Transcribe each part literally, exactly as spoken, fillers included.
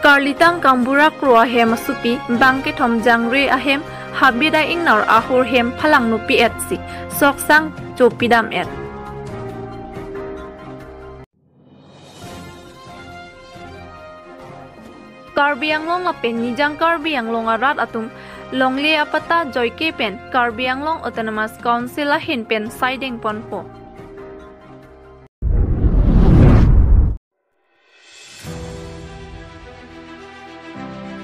Karlitang Kambura Kro ahem asopi, bang kethom Jangre ahem, Habida Ingnar ahur hem phalangno pi-et si, soksang chopidam-et. Karbi Anglong lapen Nijang Karbi Anglong arat atum longle apatta joike pen Karbi Anglong Autonomous Council ahin pen saideng ponpo.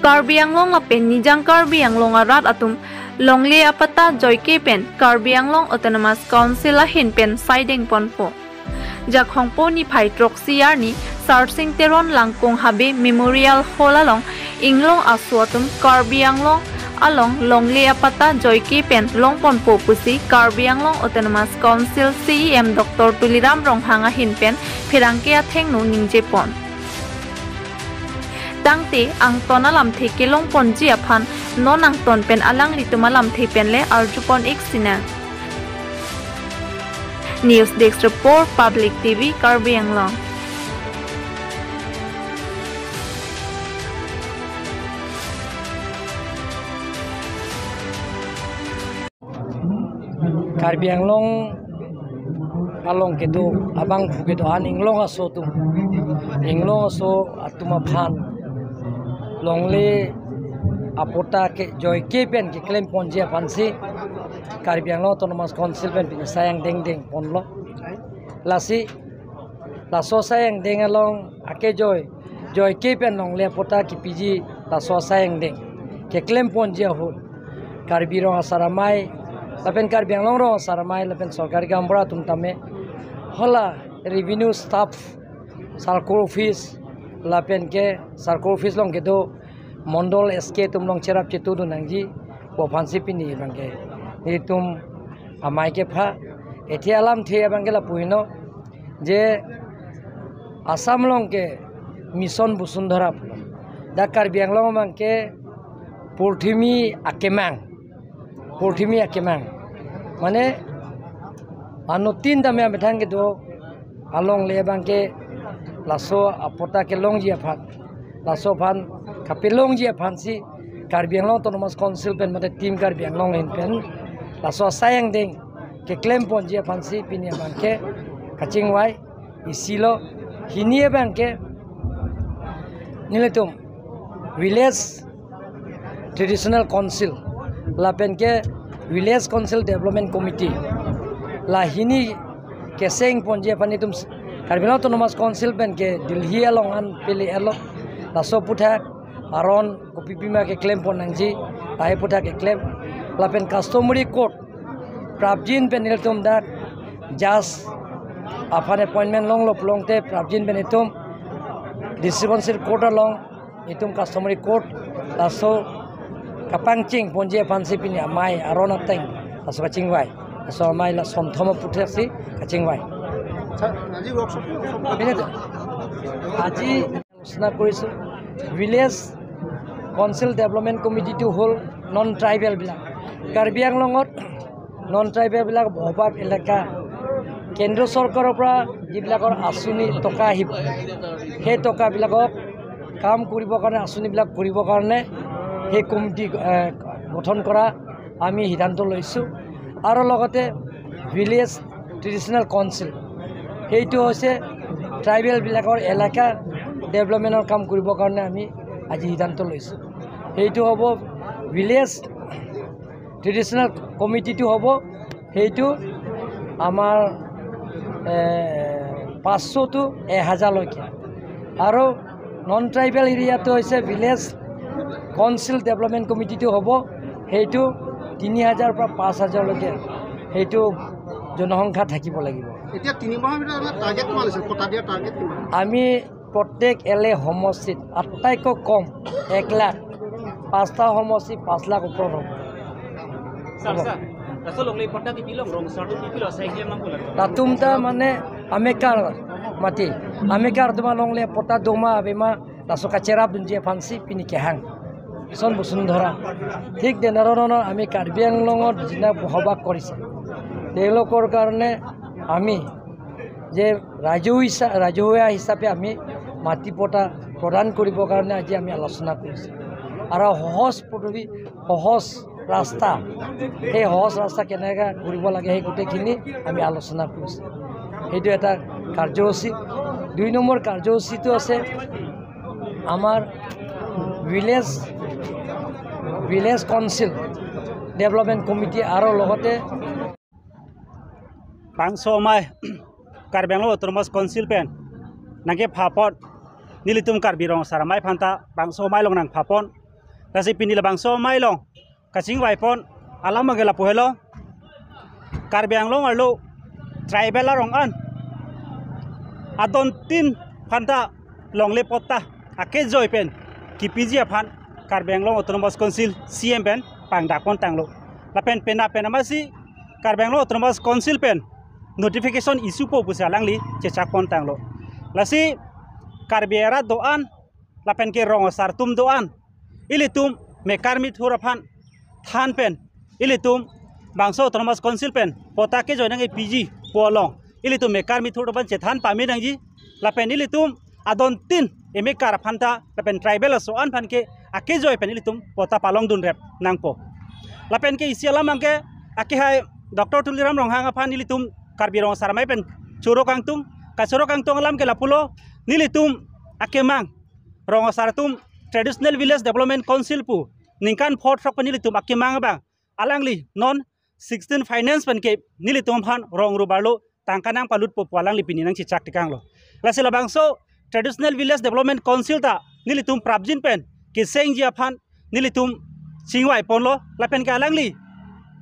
Karbi Anglong lapen Nijang Karbi Anglong arat atum longle apatta joike pen Karbi Anglong Autonomous Council ahin pen saideng ponpo. Jakhongpo niphai throksi arni Sarsing Teron Langkung Habe Memorial Hall along inglong aso atum Karbi Anglong along longle apatta joike pen long ponpo pusi Karbi Anglong Autonomous Council C E M Doctor Tuliram Ronghang ahin pen pherangke athengno ningje pon. Tangte angton alamthe kelong ponji aphan non angton pen alanglitum alamthe pen le arju pon-ik sinang. News Desk Report, Public T V, Karbi Anglong. Karbi Anglong along kedo abangphu kedo-an inglong aso atum, inglong aso atum aphan longle apatta ke joike pen keklem ponji aphansi Karbi Anglong Autonomous Council pen pini sai angdeng deng ponlo. Lasi laso sai angdeng along akejoi, joike pen longle apatta kepiji laso sai angdeng keklem ponji ahut Karbi rong asar amei lapen Karbi Anglong rong asar amei lapen sorkari gaonbura atum tame hala revenue staff, circle office lapen ke circle office along kedo mondol S K atum along cherap chetudun nangji pu aphansi pini abangke nelitum amei kepha. Ethi alamthe abangke lapu heno je Assam along ke Mission Basundhara pulo. Dak Karbi Anglong abangke purthimi akemang, purthimi akemang. Mane anuttin tame amethang kedo alongle abangke laso apatta kelongji aphan, laso aphan kapelongji aphansi Karbi Anglong Autonomous Council pen mate Team Karbi Anglong ahin pen laso sai angdeng keklem ponji aphansi pini abangke kachingvai. Isilo hini abangke nelitum Village Traditional Council lapen ke Village Council Development Committee la hini keseng ponji aphan itum Karbi Anglong Autonomous Council pen ke Delhi along an pele elo, laso aputhak aron kopipima keklem pon nangji, lahai aputhak keklem. Lapen customary court prapjin pen nelitum dak judge aphan appointment longlo pulote prapjin pen itum District Council Court along itum customary court laso kapangcheng ponji aphansi pini amei aron ateng laso kachingvai. Laso amei la sonthom aputhaksi kachingvai. Sir, আজি workshop, workshop। Pini to, আজি আলোচনা কৰিছো village council development কমিটিটো হ'ল নন ট্ৰাইবেলবিলাক। কাৰ্বি আংলঙত নন ট্ৰাইবেলবিলাক বসবাস এলেকা, কেন্দ্ৰ চৰকাৰৰ পৰা যিবিলাকৰ আঁচনি টকা আহিব, সেই টকাবিলাকক কাম কৰিবৰ কাৰণে, আঁচনিবিলাক কৰিবৰ কাৰণে সেই কমিটি, এ, গঠন কৰা আমি সিদ্ধান্ত লৈছোঁ। আৰু লগতে ভিলেজ ট্ৰেডিশ্যনেল কাউন্সিল, সেইটো হৈছে ট্ৰাইবেলবিলাকৰ এলেকা ডেভেলপমেণ্টৰ কাম কৰিবৰ কাৰণে আমি আজি সিদ্ধান্ত লৈছোঁ। সেইটো হ'ব ভিলেজ ট্ৰেডিশ্যনেল কমিটিটো হ'ব, সেইটো আমাৰ, এ, পাঁচশ টু এহেজাৰলৈকে। আৰু নন ট্ৰাইবেল এৰিয়াটো হৈছে ভিলেজ কাউন্সিল ডেভেলপমেণ্ট কমিটিটো হ'ব, সেইটো তিনি হাজাৰৰ পৰা পাঁচ হাজাৰলৈকে সেইটো জনসংখ্যা থাকিব লাগিব। এতিয়া তিনি মাহৰ ভিতৰত আমাৰ টাৰ্গেট কিমান আছে? পট্টা দিয়া টাৰ্গেট কিমান? আমি প্ৰত্যেক এল এ সমষ্টিত আটাইতকৈ কম এক লাখ, পাঁচটা সমষ্টি পাঁচ লাখ ওপৰত হ'ব। Sir, হ'ব। Sir, laso longle patta kepilong, rong sardu kepilo, sa eklem nangpo latum? Latum ta mane amekar mati, amekar atum alongle patta doma avema, laso kacherapdunji aphansi pini kehang. Mission Basundhara. ঠিক তেনেধৰণৰ আমি কাৰ্বি আংলঙত যিবিলাক বসবাস কৰিছে, তেওঁলোকৰ কাৰণে আমি যে ৰাজহুৱা হিচা-, ৰাজহুৱা হিচাপে আমি মাটি পট্টা প্ৰদান কৰিবৰ কাৰণে আজি আমি আলোচনা কৰিছোঁ। আৰু সহজ পদ্ধতি, সহজ ৰাস্তা, সেই সহজ ৰাস্তা কেনেকৈ কৰিব লাগে, সেই গোটেইখিনি আমি আলোচনা কৰিছোঁ। সেইটো এটা কাৰ্যসূচী। দুই নম্বৰ কাৰ্যসূচীটো আছে আমাৰ village, village council development committee আৰু লগতে Bangso amei Karbi Anglong Autonomous Council pen nangkepha pon, nelitum Karbi Rong Asar Amei aphanta bangso amei along nangpha pon. Lasi pini labangso amei along kachingvai pon alam abangke lapu helo. Karbi Anglong arlo tribal arong an adontin aphanta longle pota akejoi pen kipiji aphan Karbi Anglong Autonomous Council C M pen pangdak pon tanglo. Lapen pena pena masi Karbi Anglong Autonomous Council pen notification issue po pusi alangli chechak pon tanglo. Lasi Karbi arat do-an lapen ke rong asar atum do-an, ilitum mekar mithur aphan than pen ilitum bangso Autonomous Council pen pota kejoi nangkepiji pu along ilitum mekar mithur aphan chethan pame nangji. Lapen ilitum adontin emekar aphanta lapen tribal aso-an aphan ke akejoi pen ilitum pota palongdun rep nangpo. Lapen ke isi alam abangke akehai Doctor Tuliram Ronghang aphan ilitum Karbi Rong Asar Amei pen choro kangtung, kachoro kangtung alam ke lapulo, nelitum akemang rong asar atum Traditional Village Development Council pu ningkan pho throk pen nelitum akemang abang alangli non sixteen finance pen ke nelitum aphan rong rubar lo tangka nangpalut po pu alangli pini nangchechak tekanglo. Lasi labangso Traditional Village Development Council ta nelitum prapjin pen kesengji aphan nelitum chingvai ponlo lapen ke alangli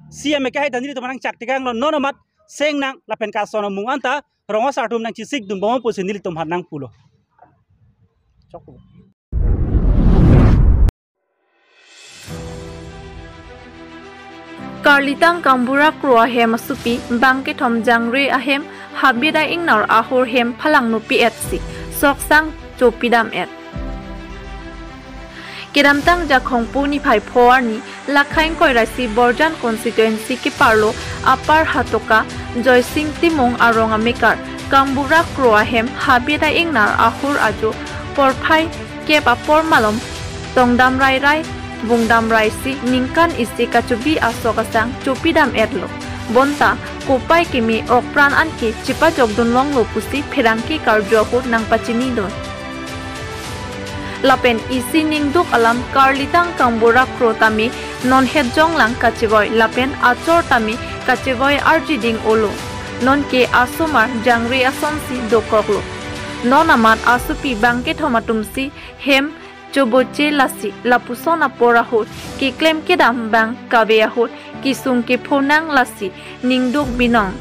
C M akehai ta nelitum nangchak tekanglo, non amat seng nang lapen ke ason amung anta rong asar atum nangchesik dun bom pusi nelitum aphan nangpulo. Karlitang Kambura Kro ahem asopi bangkethom Jangre ahem Habeda Ingnar ahur hem phalangno pi-et si soksang chopidam-et. Kedamtang Jakhong pu niphai pho arni Lakhaing Koiraisi Borjan constituency keparlo Upper Hatoka Joysing Timung arong amekar Kambura Kro ahem Habeda Ingnar ahur ajo porphai kep apor malom tongdam rairai vungdam raisi ningkan isi kachobi asok asang chopidam-etlo. Bonta kopai keme okpran anke chepajokdun longlo pusi pherangke karju ahut nangpachinidun. Lapen isi ningduk alam Karlitang Kambura Kro tame non het jonglang kachevoi lapen achor tame kachevoi arjiding olo. Nonke asomar Jangre asonsi dokoklo. Non amat asopi bangkethom atumsi hem choboche lasi lapuson apor ahut keklem kedam abang kave ahut kesung kepho nang lasi ningduk binong.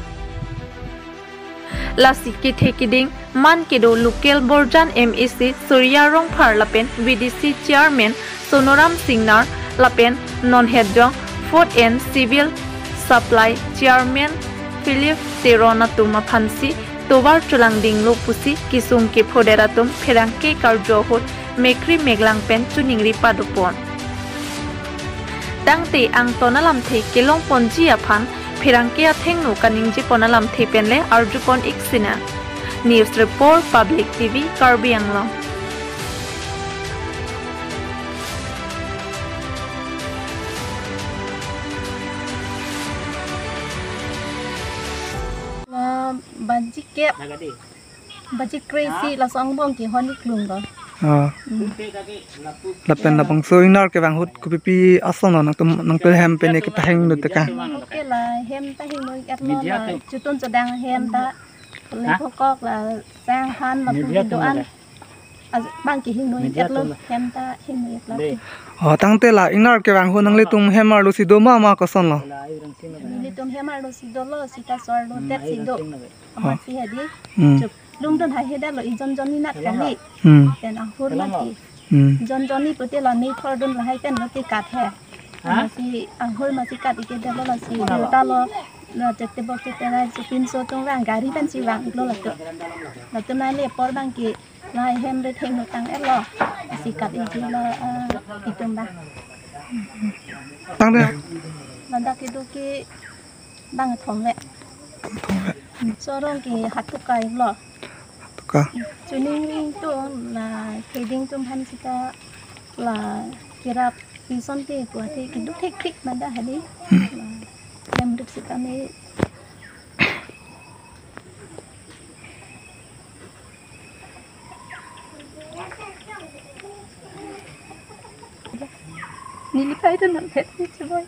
Lasi kethe keding man kedo local Borjan M A C Surya Rongphar lapen V D C chairman Sonoram Singnar lapen non het jong Food and Civil Supply chairman Philip Teron atum aphansi tovar cholangdinglo pusi kesung kephodet atum pherangke karju ahut mekri meklang pen choningri padopon. Tangte angton alamthe kelong ponji aphan pherangke athengno kaningje pon alamthe penle arjupon ik sinang. News Report, Public T V, Karbi Anglong. La baji kep, baji kre-isi laso angbong ke hon iklung lo. Ah. Hmm. Lapen labangso Ingnar kevang ahut kopipi ason lo nangtum nangtum hem pen kepahingno teka? Oke la, hem pahingno-etlo la, chotun chodang hem ta, le kokok la, sang han lapu do-an. Abang ke hingno-etlo, hem ta hingno-etlo. Oh, tangte la Ingnar kevang ahut nanglitum hem arlo si do ma ma koson lo? Nelitum hem arlo si dolo, sita so arlo det si do. Amatsi hedi. Hmm. Chup lungdun hai heda lo, ijon jon ni nat kali. Hmm. Pen ahur mati. Hmm. Jon jon ni pute lo ni thordun lahai pen lo ti kat he. Amatsi ahur amatsi kat ike delo lasi dota lo. Lo tete bok tete rai chupin so tung vang gari pensi vang lo latum. Latum nai le apor abang ke lahai hem ret hingno tang-etlo. Lasi kat ike lo, ah, itum abang. Tangte? Ladak kedo ke bangkethom ve. Bangkethom ve. Chorong ke Hatoka lo. Ka. Chuning ring atum la theding atum aphan seta la kerap ison te puate keduk thekthek manda hadi. La lemrip seta me. Neli pei atum nangphet ni chiboi.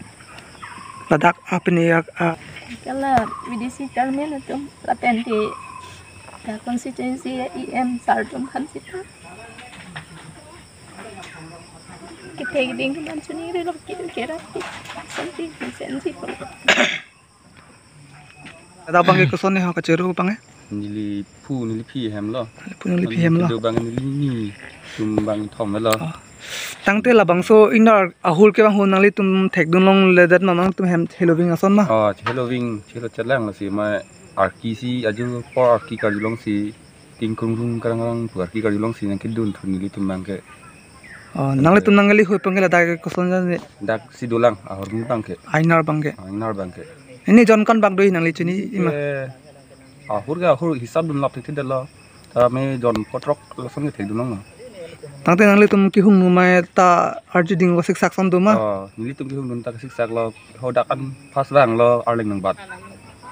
Ladak apni ya, ah. Kala V D C chairman atum lapen te ka constituency E M sir atum aphan seta ketheding atum aphan chuning rilo, keduk kerap te santi sensi. Ladak abang ke koson ne ho kachiru abang ke? Neli phu neli phi hem lo. Phu neli phi hem lo. Neli abang neli ni tum abang thom lo. Oh. Tangte labangso ingnir ahur kevang ahut nanglitum thekdun longledet ma, nangtum hem cheloving ason ma? Oh, cheloving, chelo chelang lo si ma arki si aju apor arki karjulong si ting krung krung krang krang pu arki karjulong si nangkedun thu nelitum abang ke. Oh, nanglitum nangkelihui abang ke ladak koson jan ne? Dak si dolang ahormu abang ke. Ingnir abang ke. Ingnir abang ke. Ini jon ko-an bak do nangli chini ima? Eh, ahur ke ahur hisap dunlap thekthedetlo. Ta me jon phongo throk lason ke thekdun longlo. Tangte nanglitum kehung numai ta arjuding ko siksak ason do ma? Oh, nelitum kehung dun ta siksak lo. Ho dak an pas vanglo Arleng nangbat.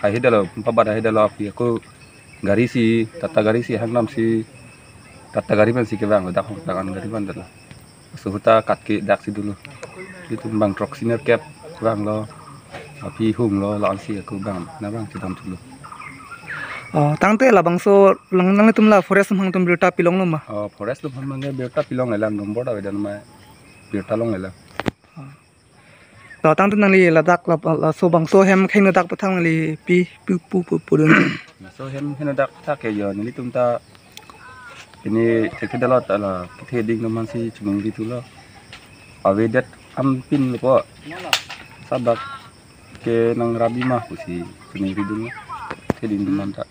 Hahedetlo, pabat hahedetlo api ako gari si, Tata gari si hang nam si, Tata gari pen si kevang lo, dak hong tangan gari pen detlo. Suhuta kat ke dak si dolo. Itum bang throk senior cap vanglo. Api hunglo, la-an si ako bang, na bang chedam thulo. Oh, tangte labangso lang nanglitum la forest atum aphan birta pilonglo ma? Oh, forest atum aphan abang ke birta pilongle lang, nombor ta avedet ma birta longle lang. To tangte nangli ladak la, laso bangso hem kheng dak pathang nangli pi pu pu pu pudun. Laso hem kheng dak pathang ke yo nelitum ta ini thekthedetlo ta la ketheding atum aphan si chuning ri thulo. Avedet ampin lo po. Sabak ke nangrabi ma pusi chuning ri dunlo. Theding atum aphan ta.